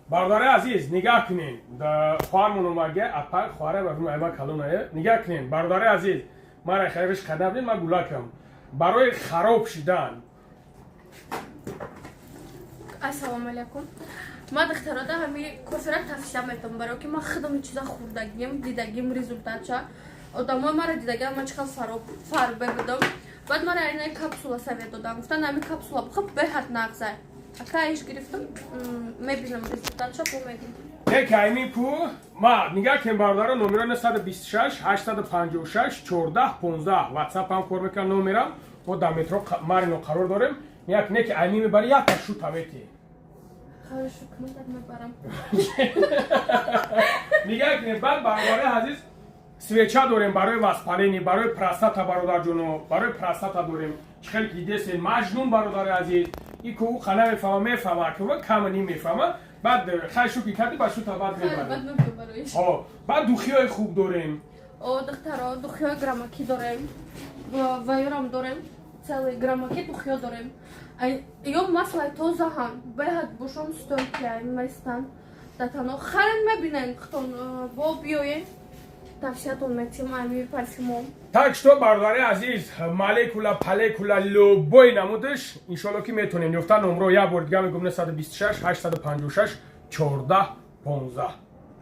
Бародари азиз, нигаҳ кунен, хоҳармон омаге, апа, хоҳара ама калонае. Нигаҳ кунен, бародари азиз, мара хайриш қадабдин, ма гулакам барои хароб шидан. Ассалому алайкум. Ма духтарода ҳами кофера тавсия метавам, барои ки ман худам чиза хӯрдагим, дидагим результатша. Одамои мара дидагиам, ман чӣ хел фарбе будам. Баъд мара инаи капсула совет додам, гуфтан, ҳами капсула бихӯр, беҳад нағзай. Ака, иш гирифтам, мебинам результатша, бо мегим. Не, кайми ку ма нигаҳ кунем, бародаро, номеро 926 856 14 15, Ватсап ҳам кор мекунам номерам. Мо дар метро Марино қарор дорем. Як не ки айми мебари, якта шута мети. Хорошо, кунам, мебарам. Нигаҳ кунем, баъд, бародари азиз, свеча дорем барои воспаление, барои простата, бародарҷоно, барои простата дорем. Чӣ хеле ки дидесен, маҷнун, бародари азиз, и ку ӯ хана мефаҳма, мефаҳма, ку кама ним мефаҳма. Баъд хай шуки кардӣ, ба шута баъд мебарем. Баъд духиҳои хуб дорем. О, духтаро, духиҳои граммакӣ дорем, вайрам дорем, целый граммаки духиҳо дорем. Ё маслаи тозаҳам, беҳад бошон, стойкия местан датано. Харен, мебинен хутон, бо биёен, тавсиятон метим ами парфюмом. Так что, бародари азиз, молекула, палекула, любой намудаш, иншолло, ки метонем ёфта. Номро як бор дига мегум: 926 856 14 15.